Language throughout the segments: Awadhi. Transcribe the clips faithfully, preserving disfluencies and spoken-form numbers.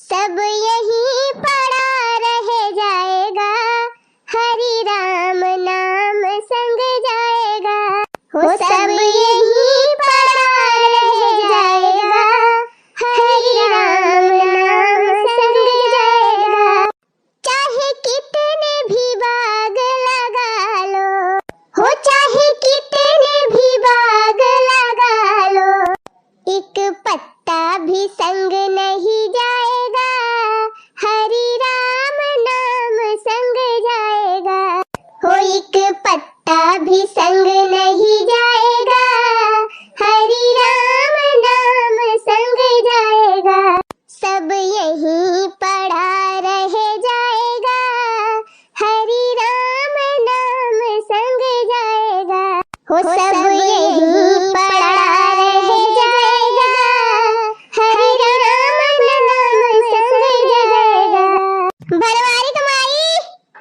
सब यहीं पड़ा रह जाएगा, हरि राम नाम संग जाएगा। हो सब यहीं पड़ा रह जाएगा, हरि राम नाम संग जाएगा। चाहे कितने भी बाग लगा लो, हो चाहे कितने भी बाग लगा लो, एक पत्ता भी संग नहीं जाएगा, हरि राम नाम संग जाएगा। हो एक पत्ता भी संग नहीं जाएगा, हरि राम नाम संग जाएगा। सब यहीं पड़ा रह जाएगा, हरि राम नाम संग जाएगा। हो सब यहीं पड़ा रह जाएगा, हरि राम नाम संग जाएगा। बनवारी क माई,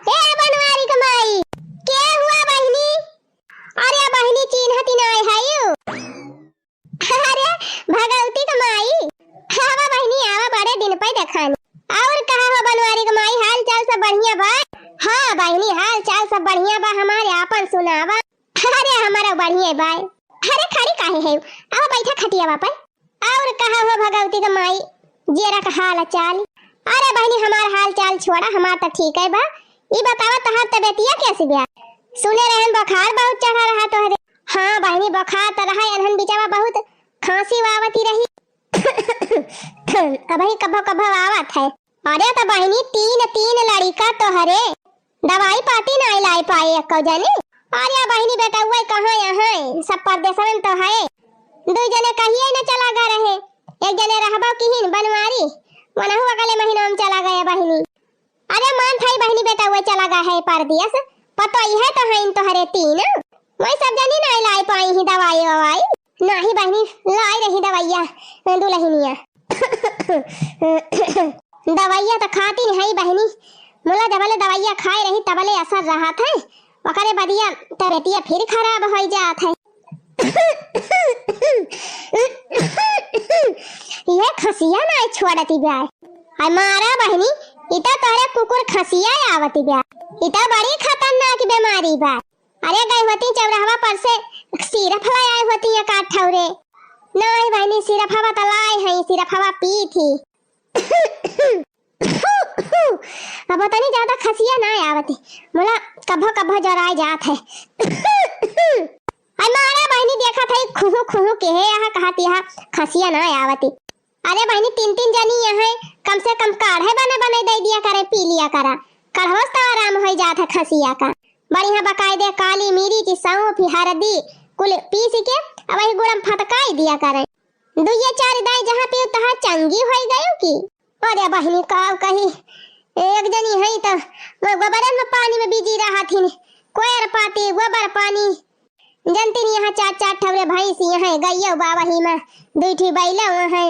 ए बनवारी क माई, के हुआ बहिनी? अरे बहिनी, चिन्हती नाय हयू। अरे भगवती क माई, आवा बहिनी आवा, बड़े दिन पे देखानी। और कहा हो बनवारी क माई, हाल चाल सब बढ़िया बा? हाँ बहिनी, हाल चाल सब बढ़िया बा हमारे, आपन सुनावा। अरे हमारा बढ़िया बा। अरे खड़ी काहे है, आवा बैठा खटियावा पर। और कहा हो भगवती क माई, जेरा क हाल चाल? अरे बहिनी, हमार हाल चाल छोड़ा, हमार त ठीक है बा। ई बतावा, तहार तबीयतिया कैसे बा? सुने रहन बुखार बहुत चढ़ा रहा तोहरे। हाँ बहिनी, बुखार त रहा, एनहन बिचावा बहुत खांसी आवती रही। अबही कभो कभो आवत है। अरे त बहिनी, तीन तीन लड़िका तोहरे, दवाई पाती नाय लाय पाए एको जने। अरे बहिनी, बेटउआ कहाँ यहाँ है, सब परदेसवन तो है। दुइ जने कहिए न चला गा रहे, एक जने रहबो किहिन बनवारी, वनहु अगले महीना में चला गया बहिनी। अरे मान थाई बहिनी, बेटउआ चला गा है परदेस, पतोहिए तो हइन तोहरे तीन, वही सब जनी नाय लाय पाई ही दवाई ववाई। नाही बहिनी, लाय रही दवाइया, दुलहिनिया। दवाइया त खाती नहीं बहिनी, मुला जबले दवाइया खाए रही तबले असर रहत है, ओकरे बदिया तबीयतिया फिर खराब होइ जात है। ये खसिया नाय छोड़ती बा। हाय मारा बहिनी, इता तोहरे कुकुर खसिया आवती बा, इता बड़ी खतरनाक बीमारी बा। अरे गई होती चौराहवा पर से सिरफ ले आए होती या काठ ठौरे। नाही बहिनी, सिरफवा त लाए हई, सिरफवा पी थी। अब तनी ज्यादा खसिया ना आवती, मुला कभो कभो जराए जात है। हाय मारा बहिनी, देखत है खुहू खुहू के है, यहाँ कहत यहाँ खसिया ना आवती। अरे बहिनी, तीन तीन जनी यहाँ, कम से कम काढ़े बने बने दे दिया करे, पी लिया करा, काढ़वस त आराम होइ जात है खसिया का। बढ़िया बकायदे काली मिर्च, सौंफ, हरदी कुल पीस के अब वही गुड़म फटकाई दिया करे। दुइये चार दाई जहाँ पीऊ तहाँ चंगी होइ गयू की। अरे बहिनी, का कही, एक जनी है त वो गोबरन में पानी में बिजी रहत हिन, कोयर पाती, गोबर पानी, जनती नहीं, यहाँ चार चार ठौरे भैंस यहाँ गइयो बा, वही में दुई ठी बैला है।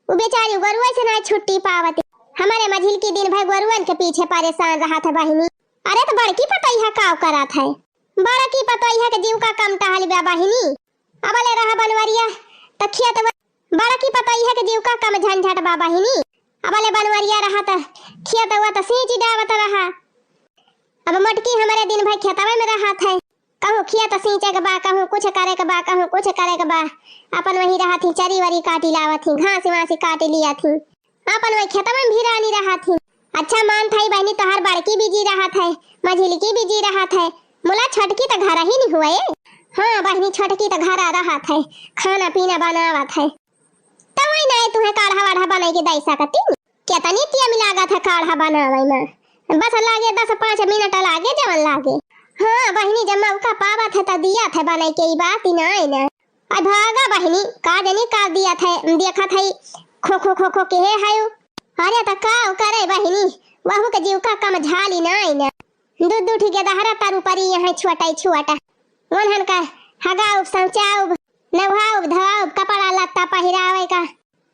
उ बेचारी गोरुआ से ना छुट्टी पावत। हमारे मझिलकी दिन भर गोरुअन के पीछे परेशान रहत है बहिनी। अरे त बड़की पतोहिया काव करत है? बड़की पतोहिया के जीव का कम टहल बा बहिनी। अबले रहा बनवरिया त खेत व-, बड़की पतोहिया के जीव का कम झंझट बा बहिनी। अबले बनवरिया रहा त खेत हुआ त सींची डावत रहा। अब मोटकी हमारे दिन भर खेतवे में रहत है। कहूँ खेत सींचे के बा, कहूँ कुछ करे के बा, कहूँ कुछ करे के बा। अपन वही रहत ही, चरी वरी काटी लावत ही, घास वास काटी लियात ही, अपन वही खेतवे में भिरानी रहत ही। अच्छा मान थाई बहिनी, तोहार बड़की बिजी रहत है, मझिलकी बिजी रहत है, मुला छोटकी त घर ही नहीं हुए। हाँ बहिनी, छोटकी त घर रहत है, खाना पीना बनावत है। त वही ना तुहे काढ़ा वाढ़ा बनाई के दे सकती। केतनी टेम लागत है काढ़ा बनावे में? बस लागे दस पाँच मिनट लागे, जवन लागे। हाँ बहिनी, जब मौका पावत है त दिया थे बनाई के, ई बात ही ना है ना। अरे भागा बहिनी, का जानी का दिया थे, देखत है खो खो खो खो के है। अरे त का करे बहिनी, वहू के जीव का कम झाली ना है ना। दू दू ठी गेदहरा तारू परी यहाँ छोटा ही छोटा। उन्हन का हगाउब, शौचाउब, नहाउब, धोआउब, कपड़ा लत्ता पहिरावे का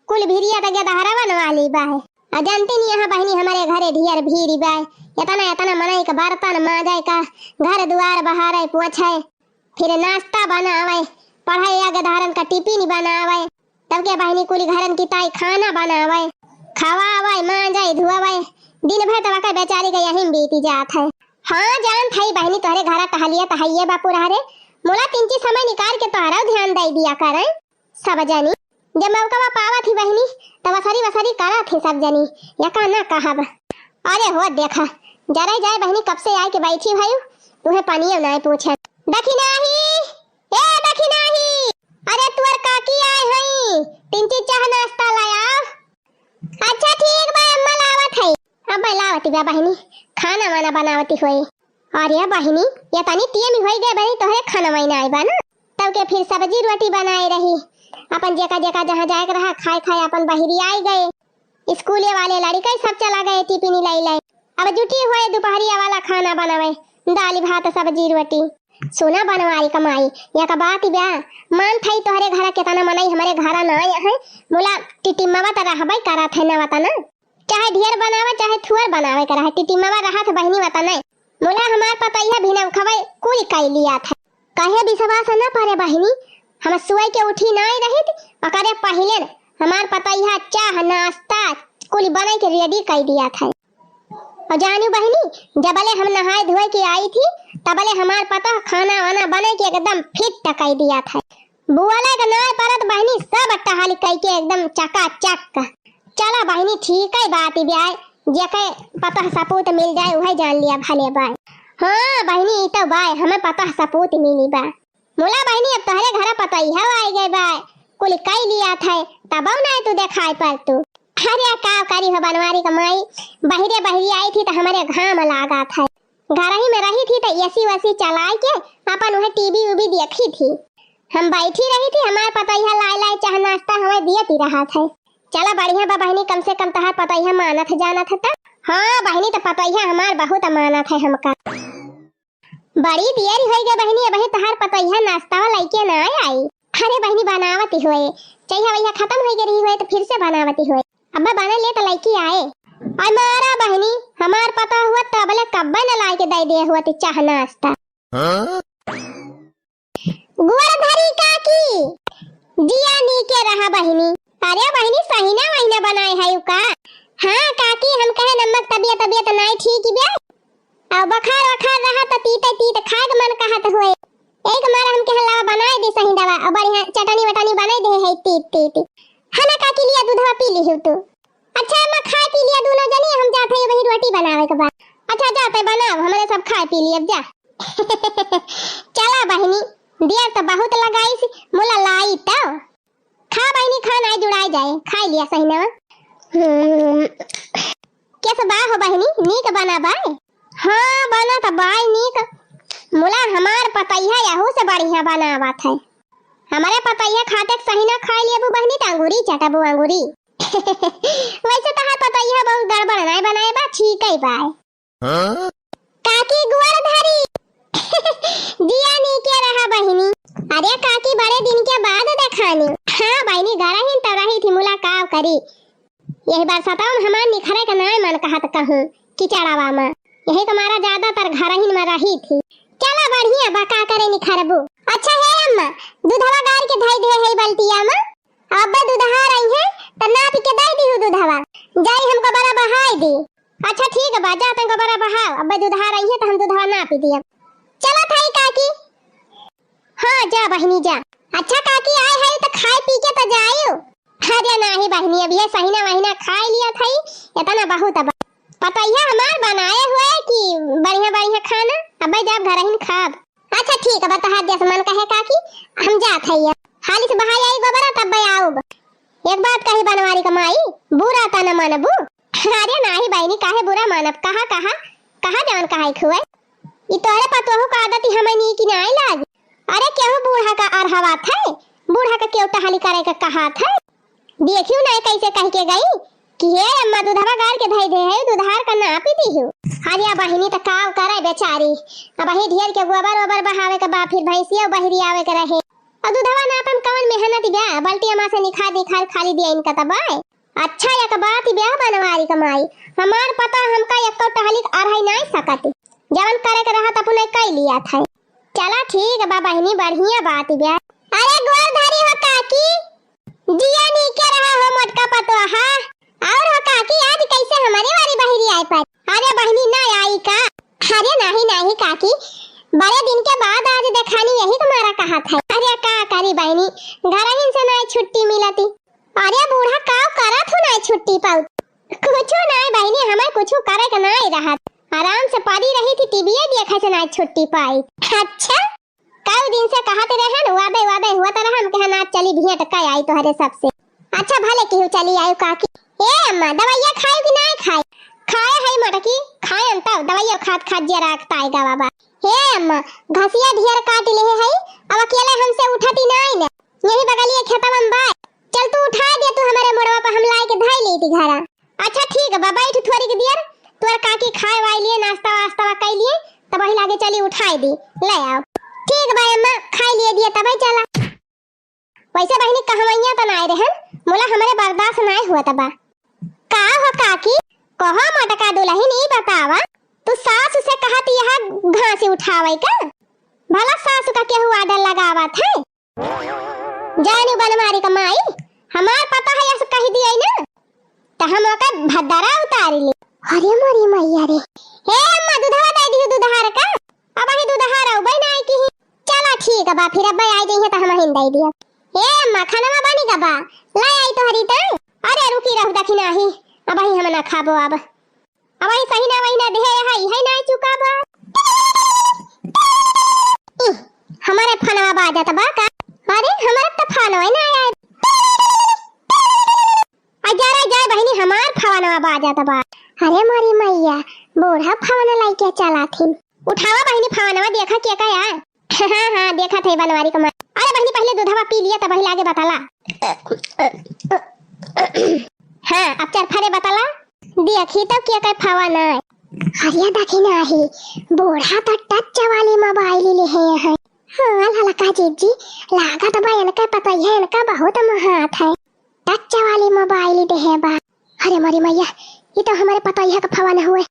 कुल भिरिया त गेदहरवन वाली बा है। आ जानती नहीं यहाँ बहिनी, हमारे घरे ढेर भीड़ बा है। इतना इतना मनई के बर्तन मांजे का, घर दुआर बहारे पोछे, फिर नाश्ता बनावे, पढ़े या गेदहरन का टिफिन बनावे, तब के बहिनी कुली घरन की ताई खाना बनावे, खवावै, मांजै, धुआवै, दिन भर त वकै बेचारी के यही में बीती जात है। हाँ, जानत हई बहिनी, तोहरे घरा टहलिया त हइये बा पुरहरे, मुला तिनची समय निकाल के तोहरौ ध्यान दइ दिया करै। सब जनी जब मौकवा पावत ही बहिनी, त वसरी वसरी करत ही सब जनी, यका ना कहब। अरे हो देखा, जरै जाए बहिनी, कब से आइके बैठी भयू, तुहे पनियो नाय पूछे। दखिनाही, ए दखिनाही, अरे तुअर काकी आए हई, तिनची चाह नाश्ता लाया। अच्छा ठीक बा अम्मा, लावत हई। अबै लावती बा बहिनी, खाना वाना बनावती होई। अरे बहिनी, ये तनी टेम होई गए बहिनी, तोहरे खाना वाना आइ बा ना, तब के फिर सब्जी रोटी बनाए रही, अपन जेका जेका जहाँ जाए के रहा खाए खाए अपन बहिरी आइ गए। स्कूले वाले लड़िका सब चला गए टिफिन लाई लाई, अब जुटी होए दुपहरिया वाला खाना बनावे, दाल भात सब्जी रोटी। सुना बनवारी क माई, यक बात बा, मानत हई तोहरे घरा केतना मनई हमरे घरा ना आए हैं, मुला टिटिम्मा त रहबै करत है ना वतना। चाहे ढेर बनावे, चाहे थुअर बनावे के रहे, टिटिम्मा रहत बहिनी वतनै। मुला हमार पतैया भिनौखवै कुल कइ लियात है। कहे विश्वास न परे बहिनी, हम सुअइ के उठी नाई रहित, ओकरे पहिले हमार पतैया चाह नाश्ता कुल बनाइ के ready कइ दियात है। अउर जानिउ बहिनी, जबले हम नहाए धोए के आइत ही, तबले हमार पतोह खाना वाना बनाइ के एकदम fit कइ दियात है। बोले के नाय परत बहिनी, सब टहल कइके एकदम चकाचक। चला बहिनी, ठीक है बात बा, जेके पतोह सपूत मिल जाए, उहै जान लिया भले बाय। हाँ बहिनी, ई तो बाय, हमें पतोह सपूत मिली बा। मुला बहिनी, अब तोहरे घरा पतोहिया आइ गए बाय, कुल कइ लियात है, तबौ नाय तू देखाए परतू। अरे का करी हो बनवारी क माई, बहिरे बहिरी आइत ही त हमरे घाम लागत है। घरही में रहित ही त AC वेसी चलाइ के अपन उहै TV उबी देखित ही। हम बैठी रहित ही, हमार पतोहिया लाए लाए चाह नाश्ता हमें दियत ही रहत है। चला बढ़िया बा बहिनी, कम से कम तोहार पतोहिया मानत है जानत है त। हाँ बहिनी, त पतोहिया हमार बहुत मानत है हमका। बड़ी देर होइ गए बहिनी, अबहीं तोहार पतोहिया नाश्ता लइके नाय आई। अरे बहिनी, बनावत ही होए, चइहा वइहा खतम होइ गए रही होए त फिर से बनावत ही होए। अब्बा बने ले त लइके आए। अरे मारा बहिनी, हमार पतोह हुआ तबले कब्बे न लाइके दइ दे हुआ त चाह नाश्ता। हाँ? गोर धरी काकी, जिया नीके रहा बहिनी। अरे बहिनी, सहिना वहिना बनाए है का? हाँ काकी, हम कहे नमक तबियत तबियत नाई ठीक बे, अउ बखार वखार रहा त तीते तीत खाए के मन कहत होए। एक मारा हम कहे लावा बनाए दे सही दवा, अउ बढ़िया चटनी वटनी बनाए दे है तीत तीत। है ना काकी, लिया दूधवा पी लिहू तू। अच्छा अम्मा, खाए पी लिया दूनो जनी, हम जात है वही रोटी बनावे के बाद। अच्छा जाते बनाओ, हमरे सब खाए पी लिए अब जा। चला बहिनी, देर त बहुत लगाइस, मुला लाई त। खा बहिनी, खा, नाई जुड़ाई जाए, खाई लिया सही ना। हम्म, कैसे बा हो बहिनी, नीक बना बाय? हाँ, बना त बाय नीक। मुला हमार पतैया यहू से बढ़िया बनावत है। हमरे पतैया खाते सही ना खाई लेबू बहिनी, त अंगूरी चटबू अंगूरी। वैसे तहार पतैया बहुत गड़बड़ नाई बनाए बा, ठीक है बाय। हाँ? काकी गोर धरी। जिया नीके रहा बहिनी। अरे काकी, बड़े दिन के बाद देखानी। हाँ बहिनी, घरहिन त रही थी, मुलाकात करी। यही बरसातवा में हमार निखरे के नाय मन कहत कहूँ, किचड़वा में। यही के मारा ज्यादातर घरहिन में रही थी। चला बढ़िया बा, का करे निखरबू। अच्छा हे अम्मा, दूधवा गार के धई दे है बल्टिया में। अब्बे दुधार अइहे, त नापि के दइ दिहु दुधवा। जाई हम गोबरा बहाई दी। अच्छा ठीक बा, जा तैं गोबरा बहाव। अब्बे दुधार अइहे, त हम दुधवा नापि दियब। चलत हई काकी। हाँ, जा बहिनी, जा। अच्छा काकी, आए हई, त खाए पी के त जाइउ। अरे नाही बहिनी, अब ये सहिना वहिना खाए लिया थई, इतना बहुत बा। पतैया हमार बनाए हुए कि बढ़िया बढ़िया खाना, अब्बे जाब घरहिन खाब। अच्छा ठीक बा, तोहार जस मन कहे काकी, हम जात हई। हाली से बहाई आई गोबरा, तब्बे आउब। एक बात कही बनवारी क माई, बुरा त न मनबू। अरे नाही बहिनी, काहे बुरा मानब? कहा, कहा, कहा जवन कहाई खुए। ई तोहरे पतोहू क आदत ही हमें नीक नाई लाग। अरे केहू बूढ़ा क अरहवात है, बूढ़ा क केहू टहली करे क कहात है। देखियो ना कैसे कह के गई कि हे अम्मा, दूधवा गार के धई दे है, दुधार का नापी दीहू। अरे बहिनी, त काव करे बेचारी, अबही ढेर के गोबर ओबर बहावे के बा, फिर भैंसिया बहिरी आवे के रहे। अउ दूधवा नापे में कवन मेहनत बा, बल्टी अमा से निखार निखार खाली दिया इनका तबाय। अच्छा, एक बात बा बनवारी क माई, हमार पतोह हमका एक्को टहली क अरहई नाई सकत, जवन करे के रहत अपने कई लिया था। चला ठीक बा बहिनी, बढ़िया बात बा। अरे गोर धरी हो काकी, जिया नीके रहा हो मोटका पतोहा। और हो का अरे बहिनी ना आई का? अरे नाही नाही काकी, बड़े दिन के बाद आज देखानी, यही तुम्हारा कहा था। अरे का करी बहिनी, घरहिन से ना छुट्टी मिलती। अरे बूढ़ा काव करत हो ना छुट्टी पाऊ? कुछो ना बहिनी, हमें कुछो करे के ना रहत, आराम से पड़ी रही थी, टीवीए देखे से ना छुट्टी पाई। अच्छा, कई दिन से कहत रहन, वाबे वाबे हुआ तो रहन, कहन आज चली भेंट कर आई तोहरे सबसे। अच्छा भले केहू चली आयो काकी। ए अम्मा, दवाइया खायो कि ना खाए? खाए है मोटकी, खाए तब दवाइया खात खात जिया राखता है बाबा। हे अम्मा, घसिया ढेर काट ले है, अब अकेले हमसे उठती ना है ना। यही बगलिए खेतवा में बा, चल तू उठा दे, तू हमारे मोड़वा पर हम लाए के धई लेती घरा। अच्छा ठीक बा, बैठ थोड़ी के देर, तोर काकी खाए वाए लिए, नाश्ता वास्ता कई लिए, तब वही लागे चली उठाए दी, ले आओ। ठीक बा अम्मा, खाए लिए दिए तब चला। वैसे बहिनी कहवैया त नाय रहन, मोला हमरे बर्दाश्त नाय हुआ त बा। का हो काकी, कहो मोटका दुलहिन ई बतावा, तू सास से कहत यह घासी उठावे का? भला सास का केहू आर्डर लगावत है? जानी बनवारी का माई, हमार पता है, ऐसे कह दिया ना, त हम ओकर भद्दरा उतारी ले। अरे मोरी मैया रे। हे अम्मा, दूधवा दे दियो, दूधहार का? अब ही दूधहार आऊ, बहिन आई की ही। चला ठीक बा, फिर अब आई जइहे त हम हिन दे दिया। हे अम्मा, खाना बनी का बा? लाई आई तोहरी ताई। अरे रुकी रहू, देखी नाही, अब ही हम ना खाबो अब। अब ही सही ना वही ना देहे है, है ना चुका बा। इह, हमारे फोनवा बाजत बा का? अरे, हमारे त फोनवा ही ना आया। आ जा रे, जा बहिनी, हमार फोनवा बाजत बा। अरे मोरी मैया, बूढ़ा फोन लइके चला थिन। उठावा बहिनी फोनवा, देखा के का आय। हाँ, हाँ, देखा थे बनवारी को मार। अरे बहिनी, पहले दूधवा पी लिया, तब वही लागे बताला। हाँ, अब चरफरे बताला। देखी तब के का फोन आय। अरे देखी नाही, बूढ़ा तो टच वाली मोबाइल ले है। हाँ, ललका जीजी, लागत बा इनका पता है, इनका बहुत महात है। टच वाली मोबाइल देहे बा। अरे मोरी मैया, ई तो हमरे पतोहिया का फोन हुए।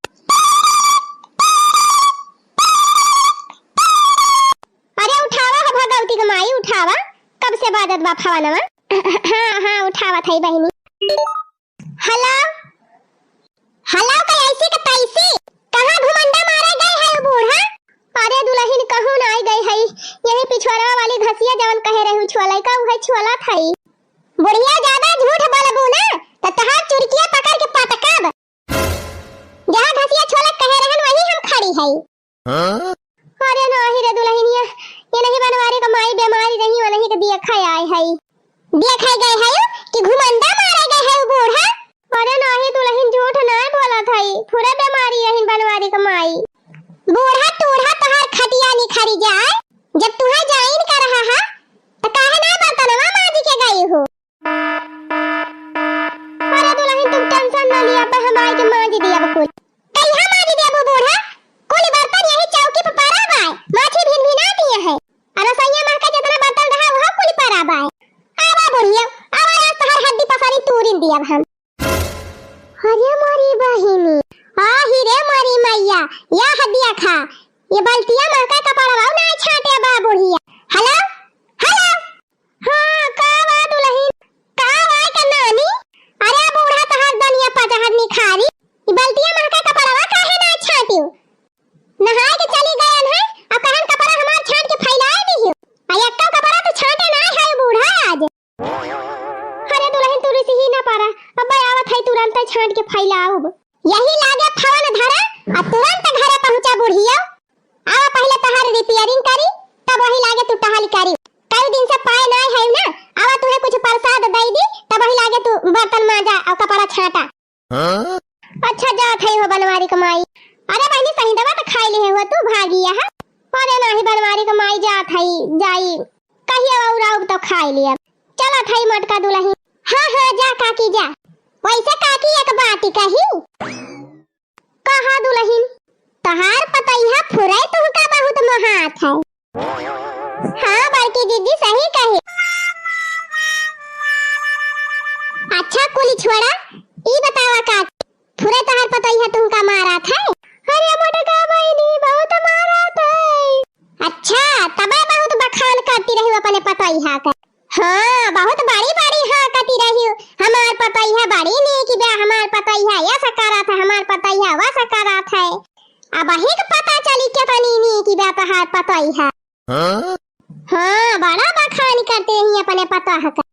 अरे उठावा हो भगवती के माई, उठावा, कब से बाजत बा फोनवा? हाँ, हाँ, उठावत है बहिनी। हेलो, हेलो, कैसी का तैसी? कहाँ घुमंडा मारे गए है वो बूढ़ा? अरे दुलहिन, कहूँ ना आई गए है, यही पिछवाड़वा वाली घसिया जवन कहे रहू छोलै का, उहे छोलत है। बुढ़िया, ज्यादा झूठ बोलबू ना, त तहार चुरकिया पकड़ के पटकब। जहाँ घसिया छोलत कहे रहन, वहीं हम खड़ी हई। हाँ? अरे नाही रे दुलहिनिया, ये नहीं बनवारी का माई बीमारी रही, वो नहीं के देखा आए हई। देखे गए है कि घुमंडा मारे गए है बूढ़ा। अरे नाही दुलहिन, झूठ नाय बोलत हई, पूरा बीमारी रहिन बनवारी का माई। बूढ़ा टूढ़ा तहार खटिया निखरी जाए, जब तुहे जाइन का रहा हा, त काहे ना बर्तनवा माजी के गई हो? अरे दुलहिन, तुम टेंशन ना लिया, अब हम आए के माजी दिया बकुल। कहिया माजी दिया वो बूढ़ा? कुल बर्तन यही चौकी पे पड़ा बाय, माछी भिन भिना दिए है। अरे सैया माँ का जितना बर्तन रहा, वह कुल पड़ा बाय। आवा बुढ़िया, आवा, आज तहार हड्डी पसारी तूरिन दिया हम। अरे मोरी बहिनी, आही रे मोरी मैया, या हदिया खा, ये बल्टिया महका कपड़वा ना छाटे बा बुढ़िया। हेलो, हेलो। हाँ, का बा दुलहिन? का बा का नानी? अरे बूढ़ा तहार दनिया पजहर निखारी, ये बल्टिया महका कपड़वा काहे ना छाटियो? नहाए के चली गयन है, अब कहन कपड़ा हमार छाट के फैलाए दिहियो। आ एक्को कपड़ा तो छाटे ना है बूढ़ा आज। अरे दुलहिन, तू रिसिही ना पारा, अब्बे आवत है, तुरंत छांट के फैलाउब। यही लागे फोन धरा, आ तुरंत घरे पहुंचा बुढ़िया। आवा पहले तहार रिपेयरिंग करी, तब वही लागे तू टहल करी। कई दिन से पाए नाय है ना, आवा तुहे कुछ प्रसाद दई दी, तब वही लागे तू बर्तन मांजा और कपड़ा छांटा। हाँ? अच्छा जात है हो बनवारी क माई। अरे बहिनी, सही दवा तो खाई ली है हो तू, भागी यहाँ। अरे नाही बनवारी क माई, जात है, जाई। कहियो और आउब तो खाई लिया। चला थाई मोटका दुलही। हाँ, हाँ, जा काकी जा। वैसे काकी एक बात कही। कहा दुलहिन? तहार पतैहा फुरै तुहका बहुत मोहात है। हाँ बड़की जीजी सही कहे। अच्छा कुल छोड़ा, ई बतावा काकी, फुरै तहार पतैहा तुहका मारत है? अरे मोटका बहिनी बहुत मारत है। अच्छा, तबे बहुत बखान करती रही अपने पतैहा के। हाँ, बहुत बड़ी बड़ी हाँकती रही, हमार पतैहा बड़ी नीक बा, हमार पतैहा। पतैया ऐसा करत है, हमार पतैया वैसा करत है। अबहीं के पता चली केतनी नीक बा तोहार पतैया। हाँ, बड़ा बखान करते ही अपने पतोह का।